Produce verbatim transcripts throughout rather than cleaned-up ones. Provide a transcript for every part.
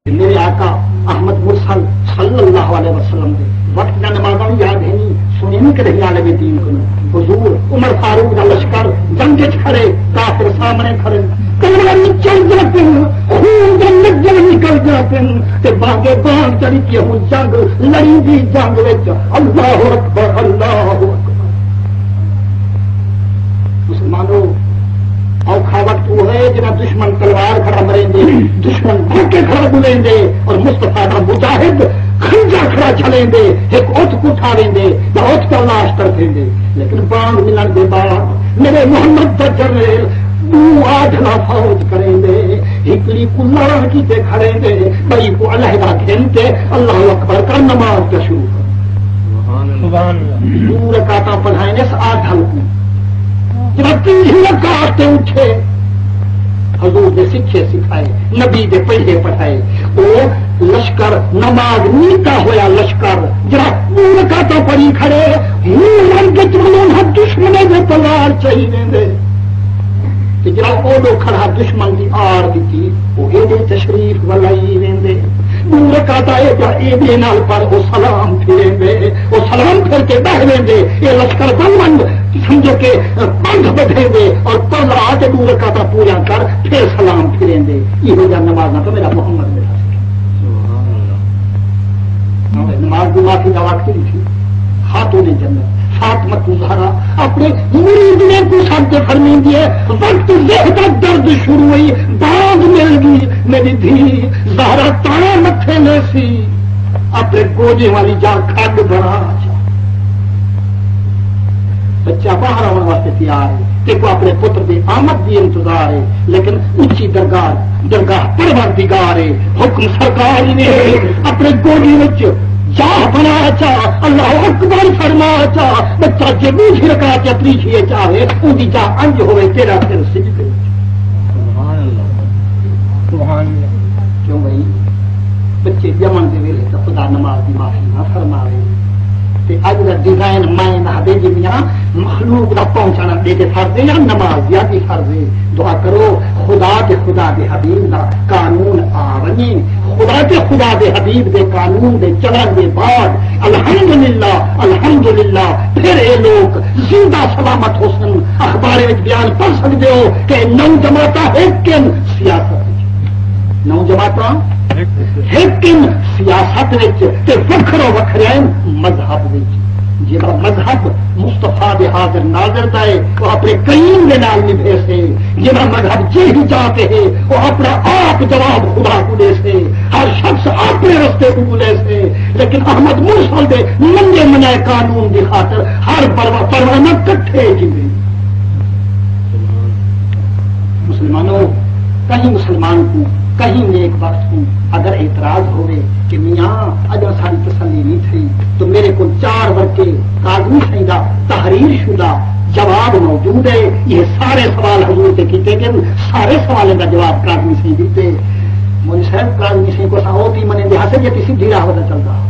میرے آقا احمد مرسل صلی اللہ علیہ وسلم دے وقت دا نمازاں وی یاد ہے نہیں، سنی نہیں کدی عالم دین کو۔ حضور عمر فاروق دا لشکر جنگ وچ کھڑے، کافر سامنے کھڑے، کمر نچل جاتے ہیں، خون دے نجل نکل جاتے ہیں، تے باغے باغ چڑھی کے ہوں جنگ لڑی دی جنگ وچ۔ اللہ اکبر، اللہ اکبر۔ مسلمانو، اوکھا وقت وہ ہے جنہاں دشمن تلوار کھڑا مریندے، دشمن بھوکے کھڑا بلیندے، اور مصطفیٰ دا مجاہد خنجر کھڑا چھلیندے، ایک اتھ کٹھا ویندے یا اتھ کا لاش تڑپیندے۔ لیکن بانگ ملن دے بعد میرے محمد دا جنریل ݙو آدھلا فوج کریندے، ہکڑی کوں لڑن کیتے کھڑیندے، ٻئی کوں علیحدہ گھن تے اللہ اکبر کر نماز دا شروع کر۔ سبحان اللہ۔ ݙو رکعتاں پڑھائن اس آدھل کوں۔ جڑا تیسری رکعت تے اٹھے، حضور دے سکھے سکھائے، نبی دے پڑھے پڑھائے۔ او لشکر، نماز نیتا ہویا لشکر، جڑا ݙو رکعتاں پڑھی کھڑے، ہوں رنگ وچ ولوں ہر دشمنے دے تلوار چاہی ویندے۔ تے جڑا اوݙو کھڑا دشمن دی آڑ ݙتی، او ایݙے تشریف ولائی ویندے۔ ݙو رکعتاں ایݙا ایݙے نال پڑھ، او سلام پھریندے، او سلام پھر کے ٻہہ ویندے۔ اے لشکر ول ونڄ سمجھو کہ بندھ ٻدھیندے اور پل آ تے ݙو رکعتاں پوریاں کر پھر سلام پھریندے۔ ایہو جا نمازاں تو میرا محمد میرا سکھے۔ نماز دی معافی دا وقت نہیں تھی۔ خاتون جنت فاطمہ الزہرا اپنے مریدیں کو سب تے فرمیندی ہے، وقت زہدت درد شروع ہوئی، باندھ مل گئی، میری دھی زہرا تاں متھے لیسی، اپنے گوجے والی جا کھڈ بنا چا۔ بچہ باہر آوݨ واسطے تیار ہے، تیکوں اپنے پتر دی آمد دی انتظار ہے، لیکن اچی درگاہ، درگاہ پروردگار ہے، حکم سرکار ہی نے۔ اپنے گوجے وچ جاہ بنا چا، اللہ اکبر فرما چا، بچہ جے ݙوجھی رکعت یا تریجھی وچ آوے، اوندی جاہ انج ہوے تیرا سر سجدے وچ۔ سبحان اللہ۔ سبحان اللہ۔ کیوں بھائی؟ بچے ڄمݨ دے ویلے تاں خدا نماز دی معافی نہ فرماوے۔ تے اڄ دا ڈیزائن میں نہ دے جی میاں، مخلوق دا پہنچݨ ݙیکھ فرض ہے یا نماز زیادہ فرض ہے؟ دعا کرو خدا تے خدا دے حبیب دا قانون آ ونڄے۔ خدا تے خدا دے حبیب دے قانون دے چلݨ دے بعد الحمدللہ، الحمدللہ، پھر اے لوک زندہ سلامت ہوسن۔ اخباریں وچ بیان پڑھ سڳدے ہو کہ نو جماعتاں ہک ہن سیاست وچ، نو جماعتاں ہک ہن سیاست وچ تے وکھرو وکھرے ہن مذہب وچ۔ جیڑھا مذہب مصطفیٰ دے حاضر ناظر دا ہے، او اپݨے کریم دے نال نبھیسے۔ جیڑھا مذہب جیڑھی جاہ تے ہے، او اپݨا آپ جواب خدا کوں ݙیسے۔ ہر شخص اپݨے رستے کوں ڳولیسے، لیکن احمد مرسل دے منجے منائے قانون دی خاطر ہر پروا-، پروانہ کٹھے گھندے۔ مسلمانو، کہیں مسلمان کوں، کہیں نیک بخت کوں اگر اعتراض ہووے کہ میاں، اڄاں ساݙی تسلی نہیں تھئی، تو میرے کول چار ورقے کاظمی سائیں دا تحریر شدہ جواب موجود ہے۔ یہ سارے سوال حضور تے کیتے ڳئے، سارے سوالیں دا جواب کاظمی سائیں ݙتے۔ مولوی صاحب، کاظمی سائیں کوں اساں او تھی منیندے ہاسے جے تسی سدھی راہ ودے چلدا ہا۔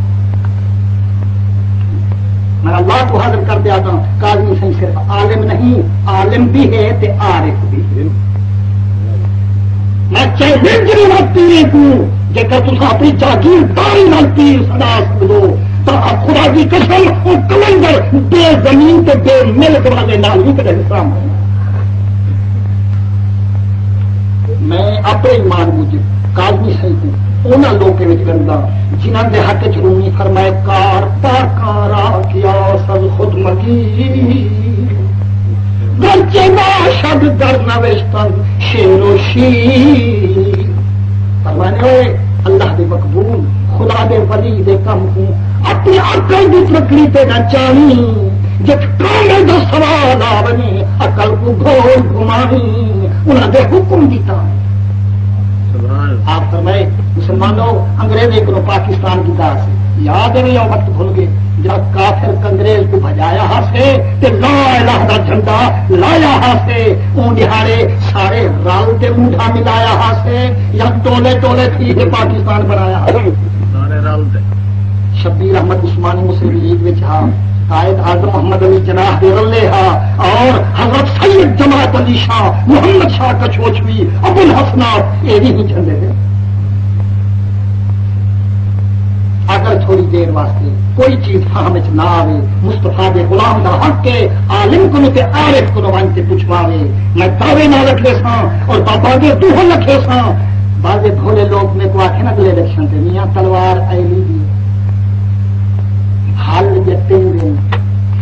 میں اللہ کوں حاضر کر تے آکھاں، کاظمی سائیں صرف عالم نہیں، عالم بھی ہے تے عارف بھی۔ میں چیلنج ݙیواں پیریں کوں، جیکر تساں اپݨی جاگیرداری نال پیر سݙا سڳدو، تاں خدا دی قسم، او قلندر بے زمین تے بے ملک والے نال وی کدے سامݨے۔ میں اپݨے ایمان موجب کاظمی سائیں کوں انہاں لوکیں وچ ڳݨداں، جنہاں دے حق وچ رومی فرمائے، کار تا کارا قیاس از خود مگیر، گرچہ باشد در نوشتن شعر و شیر۔ فرمانے ہوئے، اللہ دے مقبول، خدا دے ولی دے کم کوں اپݨی عقل دی ترکڑی تے نہ چاݨی، جتھ کامل دا سوال آ ونڄے، عقل کوں گھول گھماویں، انہاں دے حکم دی تاں۔ سبحان اللہ۔ آپ فرمائے، مسلمانو، انگریزیں کوں پاکستان دی داس یاد ہے یا وقت بھل ڳئے؟ جا کافر کنگریز کوں بھڄایا ہاسے تے لا الہ دا جھنڈا لایا ہاسے، اوں ݙیہاڑے سارے رل تے مونڈھا ملایا ہاسے یا ٹولے ٹولے تھی کے پاکستان بݨایا ہاسے؟ سارے رل تے۔ شبیر احمد عثمانی مسلم لیگ وچ ہا، قائد اعظم محمد علی جناح دے رلے ہا، اور حضرت سید جماعت علی شاہ، محمد شاہ کچھوچوی، ابو الحسنات، اے وی ہی جھنڈے دے۔ تھوڑی دیر واسطے کوئی چیز فہم وچ نہ آوے، مصطفیٰ دے غلام دا حق ہے، عالم کنوں تے عارف کنوں ونج تے پچھواوے۔ میں دعوے نال اکھیساں اور بابا دے دوہل اکھیساں۔ بعضے بھولے لوگ میکوں آکھن اگلے الیکشن تے، میاں تلوار علی دی، ہل ڄٹیندے،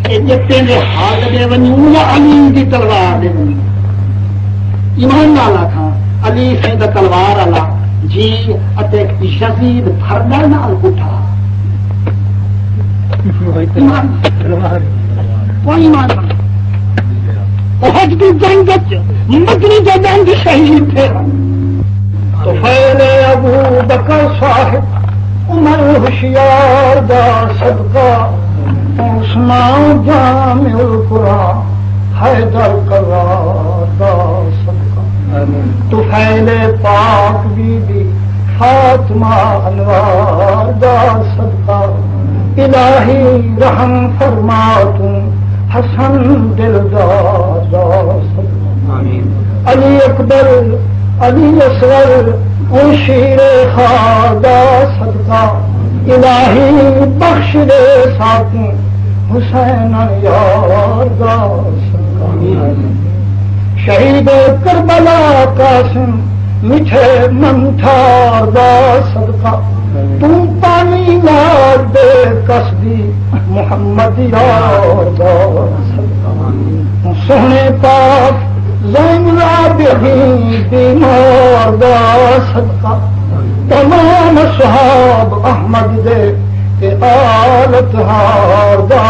اے ڄٹیندے ہل ݙے ونڄوں یا علی دی تلوار ݙے ونڄوں؟ ایمان نال آکھاں، علی سئیں دا تلوار آلا جی اتے یزید بھرݙا نال اٹھا۔ ایمان، کوئی ایمان نہ۔ احد دی جنگ وچ مدنی دے ݙند شہید تھے۔ طفیل ابو بکر صاحب، عمر ہوشیار دا صدقہ، عثمان جامع القرآن، حیدر کرار دا صدقہ، طفیل پاک بی بی فاطمہ انوار دا صدقہ، الٰہی رحم فرما توں حسن دلدار دا صدقہ۔ آمین۔ علی اکبر، علی اصغر، اوں شیر خار دا صدقہ، الٰہی بخش ݙے ساکوں حسین یار دا صدقہ۔ شہید کربلا قاسم میٹھے منتھار دا صدقہ، توں پانی نال بے کس دی محمد یار دا صدقہ۔ سوہݨے پاک زین العابدین بیمار دا صدقہ، تمام اصحاب احمد دے تے آل اطہار دا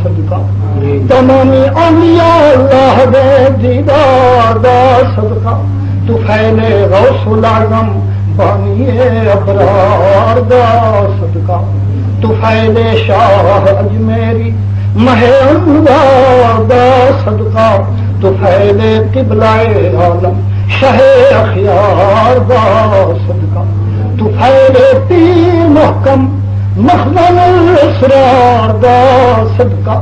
صدقہ، تمام اولیاء اللہ دے دیدار دا صدقہ، طفیل غوث الاعظم بانی ابرار دا صدقہ، طفیل شاہ اجمیری مہ انوار دا صدقہ، طفیل قبلہ عالم شہ اخیار دا صدقہ، طفیل پیر محکم مخزن الاسرار دا صدقہ،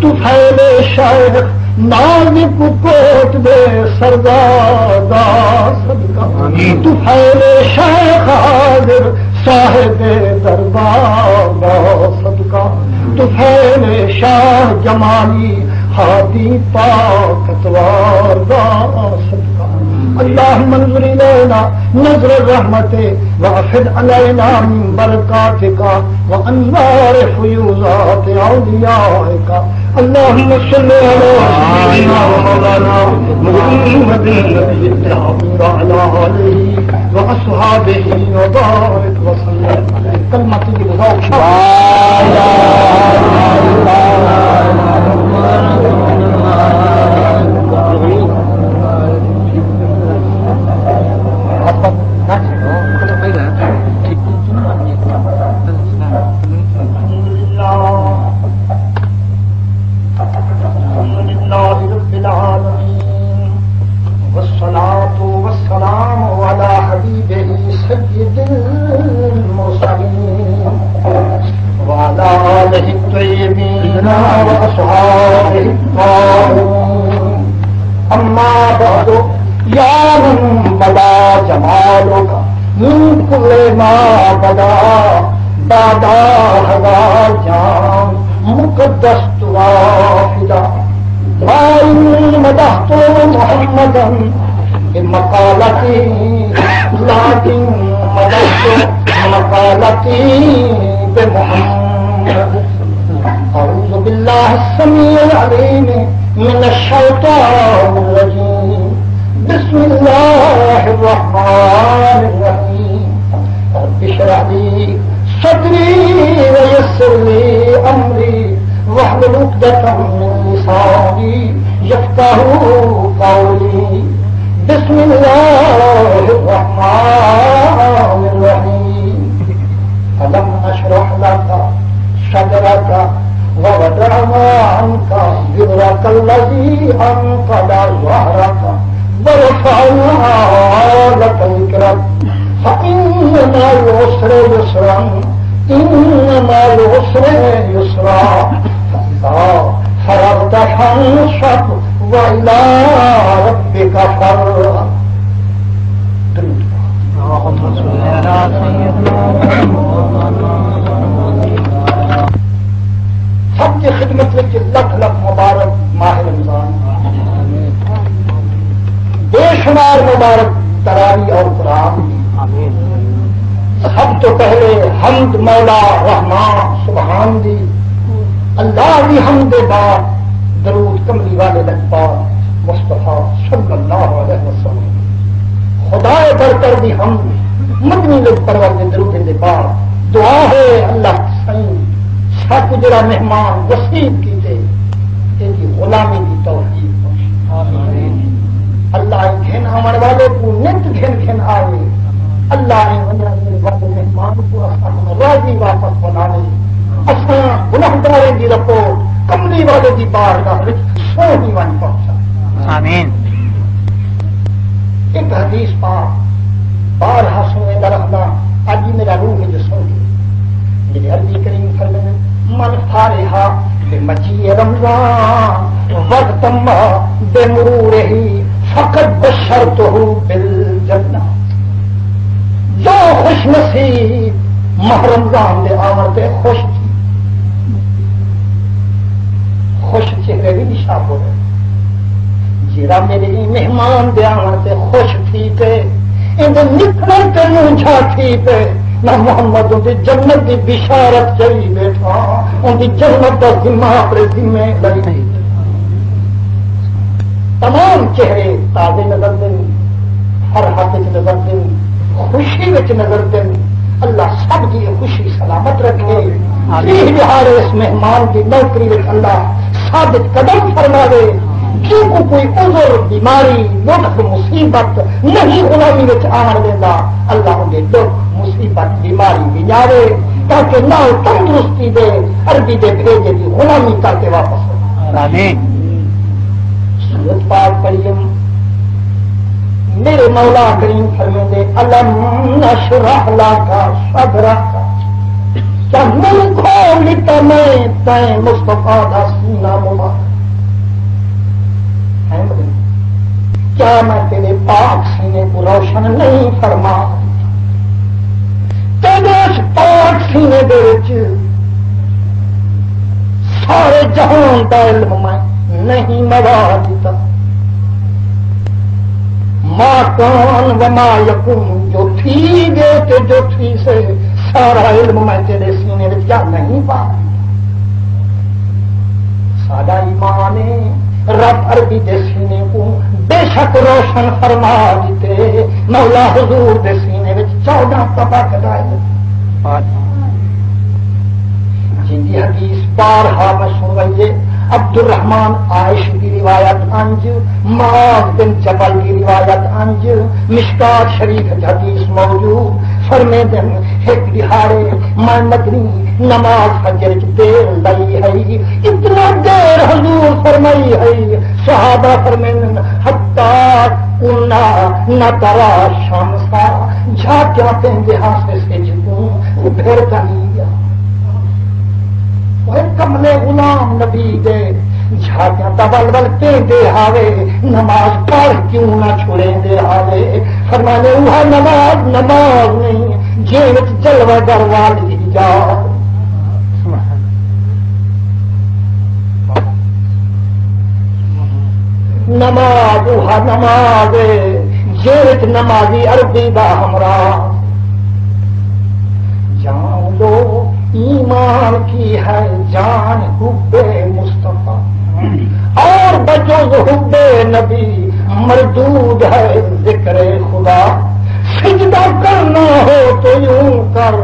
طفیل شیخ نازک کوٹ دے سردار دا صدقہ، آمین۔ طفیل شیخ حاضر صاحب دربار دا صدقہ، طفیل شاہ جمالی ہادی پاک اتوار دا صدقہ۔ اللهم انظر إلينا نظر الرحمة وأفض علينا من بركاتك وأنوار فيوضات أوليائك۔ اللهم صل على سيدنا ومولانا محمد النبي الكريم وعلى آله وأصحابه وبارك وسلم۔ کلمہ تجھے بذوق شوق۔ الحمد لله۔ الحمد لله رب العالمين، والصلاة والسلام على حبيبه سيد المرسلين، وعلى آله الطيبين وأصحابه الطاهرين۔ أما بعد، يا من بدا جمالك من كل ما بدا، بعد هذا جان مقدس ترا فدا۔ ما إني مدحت محمدا بمقالتي، لكن مدحت مقالتي بمحمد۔ أعوذ بالله السميع العليم من الشيطان الرجيم۔ بسم الله الرحمن الرحيم۔ رب اشرح لي صدري ويسر لي أمري واحلل عقدة من لساني يفقهوا قولي۔ بسم الله الرحمن الرحيم۔ ألم نشرح لك صدرك ووضعنا عنك وزرك الذي أنقض ظهرك ورفعنا لك ذكرك فإن مع العسر يسرا، إن مع العسر يسرا، فإذا فرغت فانصب وإلى ربك فارغب۔ درود پاک۔ اللهم صل على سيدنا محمد۔ خدمت وچ لکھ لکھ مبارک ماہ رمضان، بے شمار مبارک تراوی اور قرآن دی۔ سب تو پہلے حمد مولا رحمان سبحان دی، اللہ دی حمد دے بعد درود کملی والے لجپال مصطفیٰ صلی اللہ علیہ وسلم۔ خدائے برتر دی حمد مدنی لجپال دے درود دے بعد دعا ہے، اللہ سائیں ساکوں جڑا مہمان نصیب کیتے، تیری غلامی دی توفیق بخش۔ آمین۔ اللہ اے گھن آوݨ والے کوں نت گھن گھن آوے۔ اللہ اے ونڄݨ والے مہمان کوں اساں کوں راضی واپس بناوے۔ اساں گناہگاریں دی رپورٹ کملی والے دی بارگاہ وچ سوہݨی ونڄ پہنچا۔ آمین۔ ایک حدیث پاک بارہا سنویندا رہنداں، اڄ میرا روح جو سن کے میرے عربی کریم فرمائے، من فارحا بمجیء رمضان وقت ما بمرورہ فقد بشرتہ بالجنہ۔ جو خوش نصیب ماہ رمضان دے آوݨ تے خوش تھی، خوش چہرے دی نشان ہوے۔ جیڑھا میرے ایں مہمان دے آوݨ تے خوش تھی پے، ایندے نکلݨ تے مونجھا تھی پے، میں محمد اوندی جنت دی بشارت چئی ٻیٹھا، اوندی جنت دا ذمہ اپݨے ذمے لئی۔ تمام چہرے تازے نظر دن، فرحت وچ نظر دن، خوشی وچ نظر دن۔ اللہ سب دی خوشی سلامت رکھے۔ آمین۔ تریہہ ݙیہاڑے اس مہمان دی نوکری وچ اللہ ثابت قدم فرماوے۔ جیکوں کوئی عذر، بیماری، ݙکھ، مصیبت نہیں غلامی وچ آوݨ ݙیندا، اللہ اوندے ݙکھ، مصیبت، بیماری ونڄاوے، تاکہ نال تندرستی دے عربی دے بھیجے دی غلامی کر کے واپس آوے۔ آمین۔ سورت پاک پڑھیم، میرے مولا کریم فرمیندے، الم نشرح لک صدرک، کیا منہ کھول ݙتا میں تیں مصطفیٰ دا سینہ مبارک؟ ہیں بھئی؟ کیا میں تیرے پاک سینے کو روشن نہیں فرما؟ تیرے اس پاک سینے دے وچ سارے جہان دا علم میں نہیں موا ݙتا۔ ما کان و ما یکون، جو تھی ڳئے تے جو تھیسے، سارا علم میں تیرے سینے وچ کیا نہیں پا ݙتا؟ ساݙا ایمان ہے، رب عربی دے سینے کوں بے شک روشن فرما ݙتے۔ مولا حضور دے سینے وچ چودہ طبق دا علم۔ جیندی حدیث بارہا میں سنوائی ہے، عبدالرحمن عائش دی روایت انج، معاذ بن جبل دی روایت انج، مشکات شریف وچ حدیث موجود، فرمیندن، ہک ݙیہاڑے میں مدنی نماز فجر وچ دیر لائی ہئی، اتنا دیر حضور فرمائی ہئی، صحابہ فرمیندن، حتی کنا نتری الشمس، جھاکیاں پیندے ہاسے سجھ کوں، ابھر تاں نہیں ڳیا۔ اوہ کملے غلام نبی دے جھاکیاں تاں ول ول پیندے ہاوے، نماز پڑھ کیوں نہ چھڑیندے ہاوے؟ فرمانے، اوہا نماز نماز نہیں، جیں وچ جلوہ گر والی جا۔ نماز اوہا نماز ہے، جیں وچ نمازی عربی دا ہمراہ۔ جان لو ایمان کی ہے جان حب مصطفیٰ، اور بجز حب نبی مردود ہے ذکر خدا۔ سجدہ کرنا ہو تو یوں کر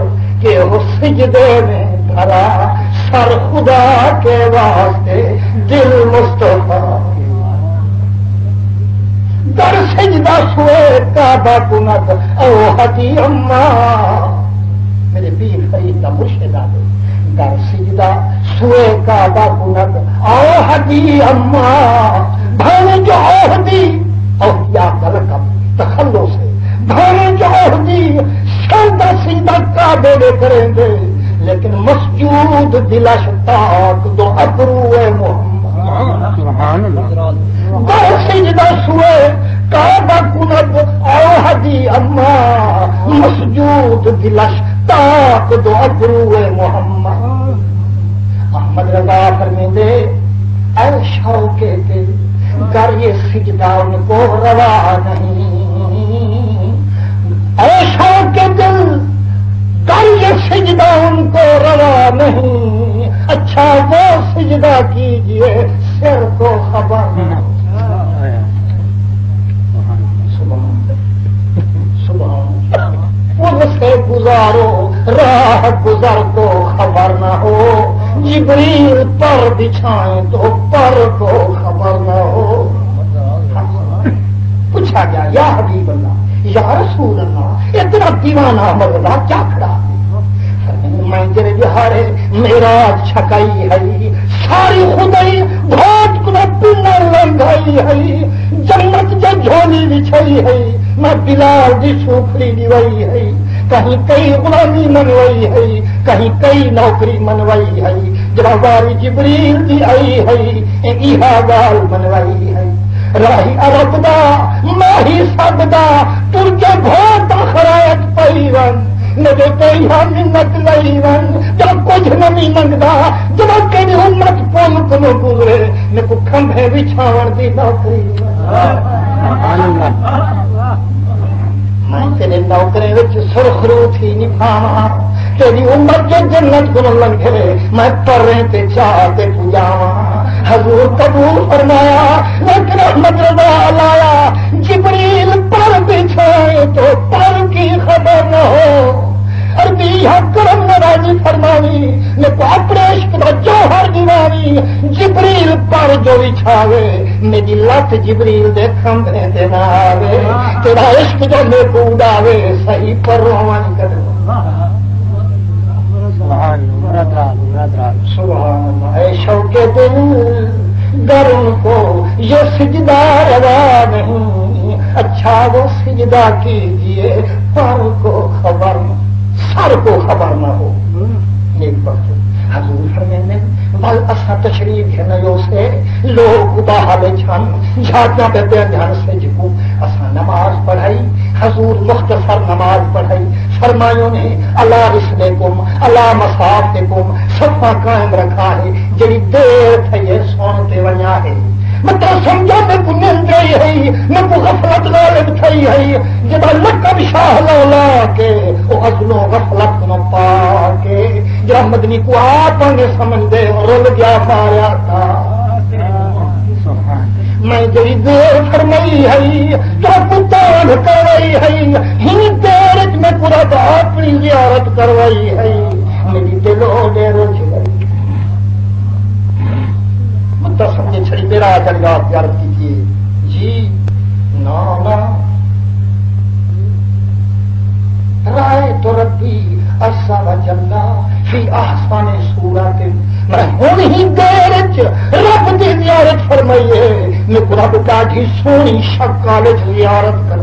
کہ ہو سجدے میں دھرا، سر خدا کے واسطے دل مصطفیٰ کے۔ در سجدہ سوئے کعبہ کند او ہدی اماں۔ میرے پیر فرید دا مرشد آہدے، در سجدہ سوئے کعبہ کند او ہدی اماں۔ بھاویں جو عہدی، عہدی آپ دا لقب، تخلص ہے، بھاویں جو عہدی سر دا سجدہ کعبے دے کریندے، لیکن مسجود دلش تاک دو ابرو محمد۔ سبحان اللہ۔ در سجدہ سوئے کعبہ کند او ہدی اماں، مسجود دلش تاک دو ابرو محمد۔ مدرسہ فرمیندے، اے شوق دل، گر یہ سجدہ ان کو روا نہیں، اے شوق دل، گر یہ سجدہ ان کو روا نہیں، اچھا وہ سجدہ کیجیے، سر کو خبر نہیں۔ سبحان اللہ۔ سبحان اللہ۔ ان سے گزارو، راہ گزر کو خبر نہ ہو، جبریل پر بچھائیں تو پر کو خبر نہ ہو۔ پوچھا گیا، یا حبیب اللہ، یا رسول اللہ، اتنا دیوانہ مردا کیا کھڑا؟ فرمایا، میں جڑے ݙیہاڑے معراج چھکائی ہئی، ساری خدائی بھوت کنوں پنر لنگھائی ہئی، جنت دی جھولی وچھائی ہئی، میں بلال دی سوکھڑی ݙیوائی ہئی، کہیں کئی غلامی منوائی ہئی، کہیں کئی نوکری منوائی ہئی، جڑا واری جبریل دی آئی ہئی، اے ایہا ڳالھ منوائی ہئی۔ راہی عرب دا، ماہی سب دا، ترجے بھوت آخرات پئی ون، میݙے کئی ہا منت لئی ون، جو کجھ نمی منگدا، جڑا تیݙی امت پل کنوں گزرے، میکوں کھمبے وچھاوݨ دی نوکری ݙے۔ میں تیݙے نوکریں وچ سرخرو تھی نبھاواں، تیݙی امت جو جنت کنوں لنگھے، میں پریں تے چا تے پڄاواں۔ حضور قبول فرمایا، لیکن احمد رضا لایا، جبریل پر بچھائے تو پر کی خبر نہ ہو۔ عربی ہا کرم نوازی فرماوی، میکوں اپݨے عشق دا جوہر ݙیواوی، جبریل پر جو وچھاوے، میݙی لت جبریل دے کھمبے تے نہ آوے، تیݙا عشق جو میکوں اݙاوے، سہی پر رووݨ کݙوں۔ سبحان اللہ، مراد رال، مراد رال۔ سبحان اللہ، اے شوق دل، گر ان کو یہ سجدہ روا نہیں، اچھا وہ سجدہ کیجیے، پر کو خبر، سر کو خبر نہ ہو۔ نیک بخت۔ حضور فرمیندے، ول اساں تشریف گھن آیوسے، لوگ اباہل اچ ہن، جھاجاں پئے ݙیندے ہن سجھ کوں، اساں نماز پڑھائی، حضور مختصر نماز پڑھائی، فرمایوں نے، الا رسلکم، الا مسافکم، صفاں قائم رکھا ہے، جیڑھی دیر تھئی ہے سݨ تے ونڄا ہے۔ متاں سمجھو میکوں نندر آئی ہئی، میکوں غفلت غالب تھئی ہئی، جیڑھا لقب شاہ لا لا کے، او ازلوں غفلت کنوں پاک ہے، جیڑھا مدنی کوں آپ انگے سمجھدے، او رل ڳیا ماریا تاں۔ میں جیڑھی دیر فرمائی ہئی، تہاکوں تانگھ کروائی ہئی، ہی دیر اچ میکوں رب اپݨی زیارت کروائی ہئی، میݙی دل اوݙے رجھ ڳئی۔ متاں سمجھے چھڑی میرا جنگا زیارت کیتی ہے۔ جی، نا، نا۔ رأیت ربی عز و جل فی احسن صورت۔ میں ہݨ ہی دیر اچ رب دی زیارت فرمائی ہے۔ میکوں رب ݙاڈھی سوہݨی شکل اچ زیارت کر۔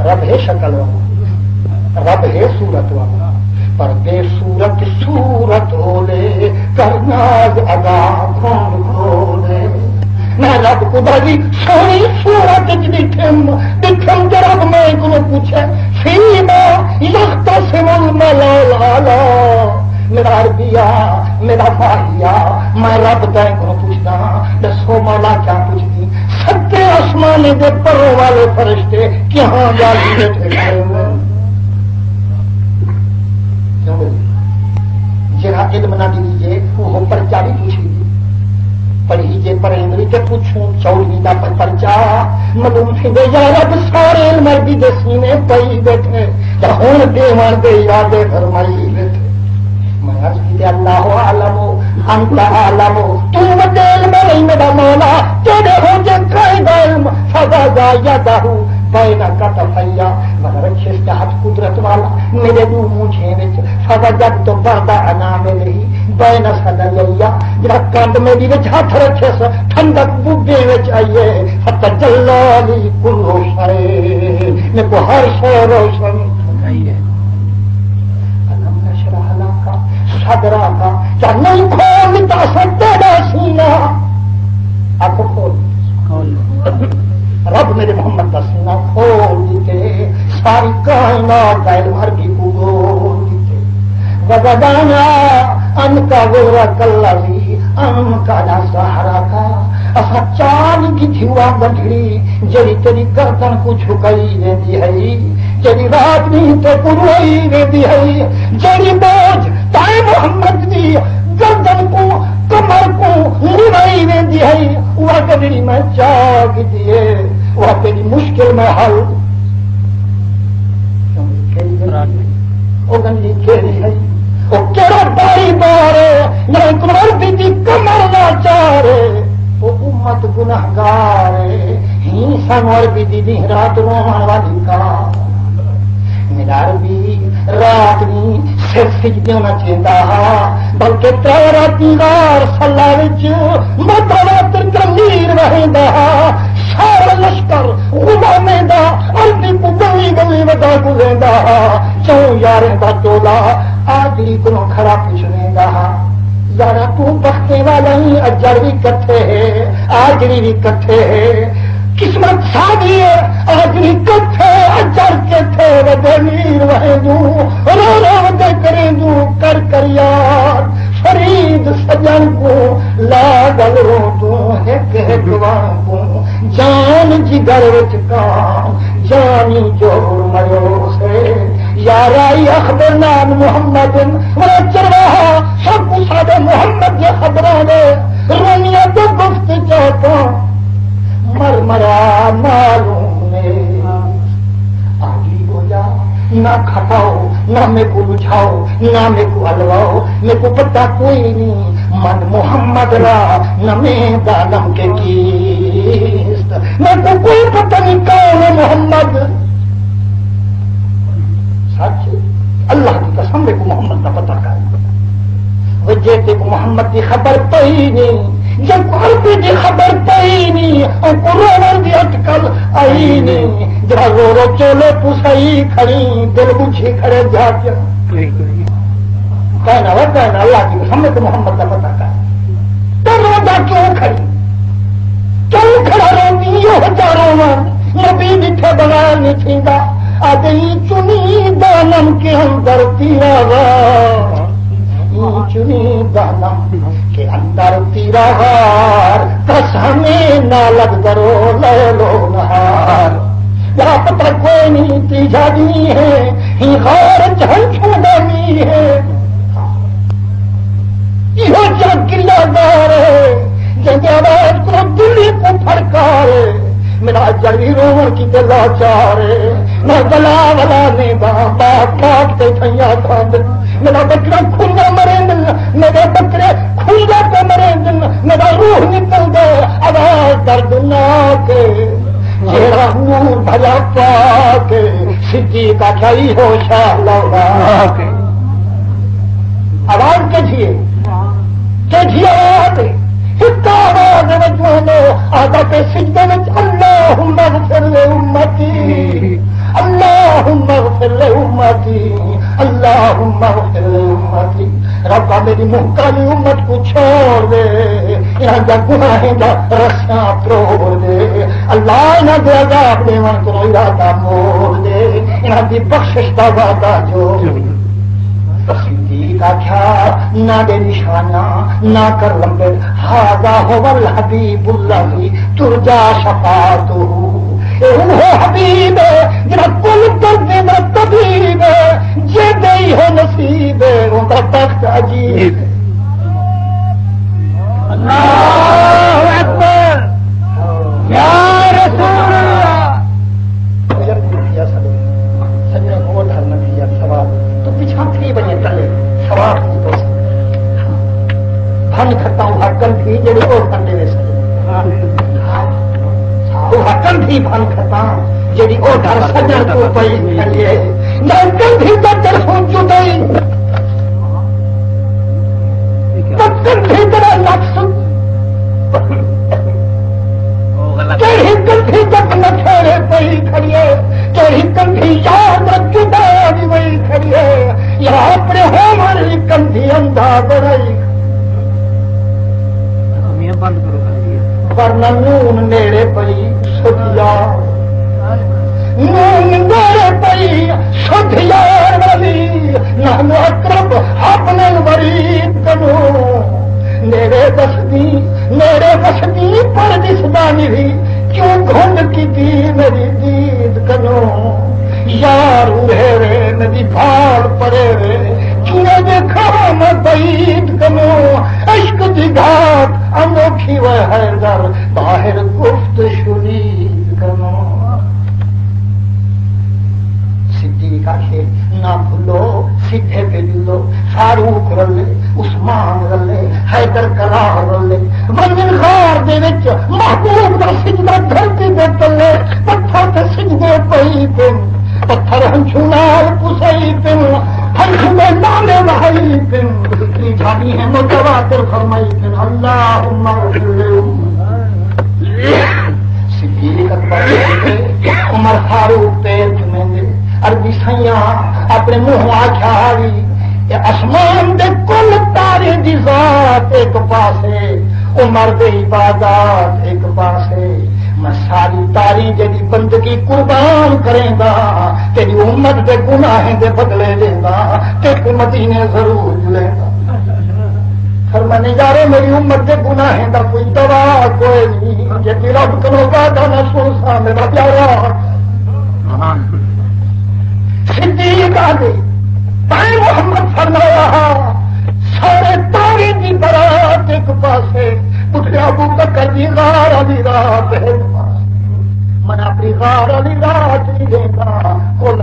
رب ہے شکل والا، رب ہے صورت والا، پر بے صورت صورت ہولے، کر ناز ادا کھنڈ کھولے۔ میں رب کوں ݙاڈھی سوہݨی صورت اچ ݙٹھم، ݙٹھم تے رب میکوں پچھے، فیما یختصم الملائکۃ؟ میرا عربی آ، میرا ماہی آ، میں رب تئیں کوں پچھدا ہاں، ݙسو مولا کیا پچھدی؟ ستے آسمانے دے پروں والے فرشتے کیہاں ڳالھیں ٻیٹھے کھڑے ہوئے؟ کیوں بھئی؟ جیڑھا علم نہ ݙیجے، اوہو پرچہ وی پچھیجے۔ پڑھیجے پرائمری تے پچھوں چوݙھویں دا پ-، پرچہ۔ معلوم تھیندے یا رب سارے علم عربی دے سینے پئی ٻیٹھے، تے ہݨ ݙیوݨ دے ارادے فرمائی ٻیٹھے۔ میں عرض کیتے، اللہ اعلم، انت اعلم، توں وݙے علم والا ہیں میݙا مولا، تیݙے ہوندے کائیں دا علم؟ فوضع یدہ بین کتفی، میں رکھیس تے ہتھ قدرت والا میݙے ݙو مونجھیں وچ، فوجدت بعض اناملہ بین ثدیی، جیڑھا کنڈ میݙی وچ ہتھ رکھیس، ٹھنڈک ٻڈھیں وچ آئی ہے، فتجلی لی کل شیء، میکوں ہر شے روشن تھئی ہے۔ الم نشرح لک صدرک، کیا نہیں کھول ݙتا اساں تیݙا سینہ؟ آکھو کھول۔ کھول۔ رب میرے محمد دا سینہ کھول ݙتے، ساری کائنات دا علم عربی کوں ڳول ݙتے۔ ووضعنا ان کا غرک الذی انقض ظہرک۔ اساں چا نی گھدی اوا ڳنڈھڑی جیڑھی تیݙی گردن کوں جھکائی ویندی ہئی، جیڑھی رات ݙینہہ تیکوں روائی ویندی ہئی، جیڑھی بوجھ تائیں محمد دی گردن کوں، کمر کوں نوائی ویندی ہئی، اوا ڳنڈھڑی میں چا گھدی ہے، اوا تیݙی مشکل میں حل۔ او ڳنڈھڑی کیڑھی ہئی؟ او کیڑھا باری بار ہے؟ نہ ہک عربی دی کمر لاچار ہے۔ او امت گنہگار ہے۔ ہیں سانوں عربی دی ݙینہہ رات رووݨ والی کار۔ میݙا عربی رات نی سر سجدیاں نہ چیندا ہا، بلکہ ترے راتیں غار صلا وچ متواتر تنویر وہیندا ہا۔ سارا لشکر غلامیں دا عربی کوں ڳلی ڳلی ودا گزیندا ہا۔ چوں یاریں دا ٹولا آجڑی کنوں کھڑا پچھ ویندا ہا، یارا توں بختیں والا ہیں، اجڑ وی کٹھے ہے، آجڑی وی کٹھے ہے۔ قسمت ساݙی ہے، آجڑی کٹھے، اجڑ کٹھے، وݙے میر وہیندوں، رو رو وݙے کریندوں، کر کر یاد فرید سڄݨ کوں، لا ڳل روندوں، ہک ہک وانگوں، جان جگر وچ کام، جانی جوڑ مرو سے۔ یارا ای اخبر نام محمد، ورا چرواہا، سب کوں ساݙے محمد دے خبراں دے، رومیا دے گفت چاپاں، مر مرا معلوم نے۔ آگی گویا، نہ کھپاؤ، نہ میکوں لجھاؤ، نہ میکوں الواؤ، میکوں پتہ کوئی نی، من محمد را نہ میں دانم کے کیست۔ میکوں کوئی پتہ نی کون ہے محمد۔ سچ، اللہ دی قسم، میکوں محمد دا پتہ کائنی۔ وجہ تیکوں محمد دی خبر پئی نی، جیکوں عربی دی خبر پئی نی، اوکوں رووݨ دی اٹکل آئی نی۔ جیڑھا رو رو چولے پسائی کھڑی، دل ٻجھی کھڑے جا کے۔ کائنا وے کائنا، اللہ دی قسم، میکوں محمد دا پتہ کائنی۔ توں روندا کیوں کھڑی؟ کیوں کھڑا روندی؟ ایہو جا رووݨ نبی ݙٹھے بغیر نی تھیندا۔ آہدے ایں چنی دانم کے اندر تیرا غار، ایں چنی دانم کے اندر تیرا غار، قسم نہ لڳ درو لیل و نہار۔ ٻیا پتہ کوئی نی، تیجھا ݙینہہ ہے، ہیں غار اچ ہنجھوں دا مینہہ ہے۔ ایہو جا گلہ گار ہے، جیندے آواز کنوں دلی کوں پھڑکار ہے۔ میݙا اجڑ وی رووݨ کیتے لاچار ہے۔ میں ولا ولا نیندا، پاک پاک تے تھئیاں کھاندن۔ میݙا ٻکرا کھلا مریندن، میݙے ٻکرے کھلا تے مریندن۔ میݙا روح نکلدے، آواز دردناک ہے۔ جیڑھا نور بھلا پاک ہے، صدیق آکھیا ایہو شاہ لولا۔ آواز کیجھی ہے، کیجھی آواز ہے۔ ہک آواز ہے وجوہاں دے، آہدا پئے سجدے وچ، اللہم اغفر لامتی، اللہم اغفر لامتی، اللہم اغفر لامتی۔ ربا میری منہ کالی امت کوں چھوڑ ݙے، انہاں دا گناہیں دا رسیاں تروڑ ݙے۔ اللہ انہاں دے عذاب ݙیوݨ کنوں ارادہ موڑ ݙے، انہاں دی بخشش دا وعدہ جوڑ۔ صدیق آکھیا، نہ ݙے نشانہ، نہ کر لمبے، ھذا ھو الحبیب الذی ترجی شفاعتہ۔ اے اوہو حبیب ہے جیڑھا کل دردیں دا طبیب ہے، جیندے ایہو نصیب ہے، اوندا بخت عجیب ہے۔ اللہ اکبر۔ یا رسول اللہ۔ بزرگ بھی تھی سڳے، سڄݨے کوں ادھر نہ تھی ڄݨ، ثواب توں پچھاں تھی ونڄے تلے، ثواب دی پوسی۔ بھن گھتاں اوہا کندھی جیڑھی او کنڈے وے سڄݨے۔ اوہا کندھی بھن گھتاں جیڑھی او گھر سڄݨ کوں پئی کھڑی ہے۔ نہ کندھی دا طرفوں جدائی، نہ کندھی تیݙا نفس۔ کیڑھی کندھی تک نکھیڑے پئی کھڑی ہے، کیڑھی کندھی یار دا جدا وی وئی کھڑی ہے، یا اپݨے ہووݨ دی کندھی اندھا بݨائی۔ ورنہ نون نیڑے پئی سدھ یار، نون نیڑے پئی سدھ یار والی، نحن اقرب حبل الورید۔ نیڑے وسدی، نیڑے وسدی پر ݙسدا نہی، کیوں گھن کیتی میݙی دید کنوں؟ یار اڑے وے میݙی بھال پرے وے، کیویں ݙیکھاں میں بعید کنوں؟ عشق دی گھاٹ انوکھی وے حیدر، باہر گفت شنید کنوں۔ صدیق آکھے، نہ بھلو، سدھے پے ڄلو۔ فاروق رلے، عثمان رلے، حیدر کرار رلے۔ ونڄن غار دے وچ، محبوب دا سجدہ دھرتی دے تلے۔ پتھر تے سجدے پئی پن، پتھر ہنجھوں نال پسائی پن، ہنجھوں دے نالے وہائی پن۔ تریجھا ݙینہہ متواتر فرمائی پن، اللہم اغفر للامت۔ صدیق اکبر تے عمر فاروق پیر چمیندے، عربی سئیاں اپݨے منہوں آکھیا ہاوی، اے اسمان دے کل تاریں دی ذات ہک پاسے، عمر دے عبادات ہک پاسے، میں ساری تاریں جیڑھی بندگی قربان کریندا، تیݙی امت دے گناہیں دے بدلے ݙیندا، تیکوں مدینے ضرور ڄلیندا۔ فرمانے، یارو، میری امت دے گناہیں دا کوئی دوا کوئی نہیں، جے رب کنوں وعدہ نہ سن سا میرا پیارا۔ صدیق آدھے، بھائی محمد فرمایا، سارے تاریں دی برات ایک پاسے، ٻڈھے ابو بکر دی غار والی رات ایک پاسے۔ من اپݨی غار والی رات نہیں ݙیندا، کل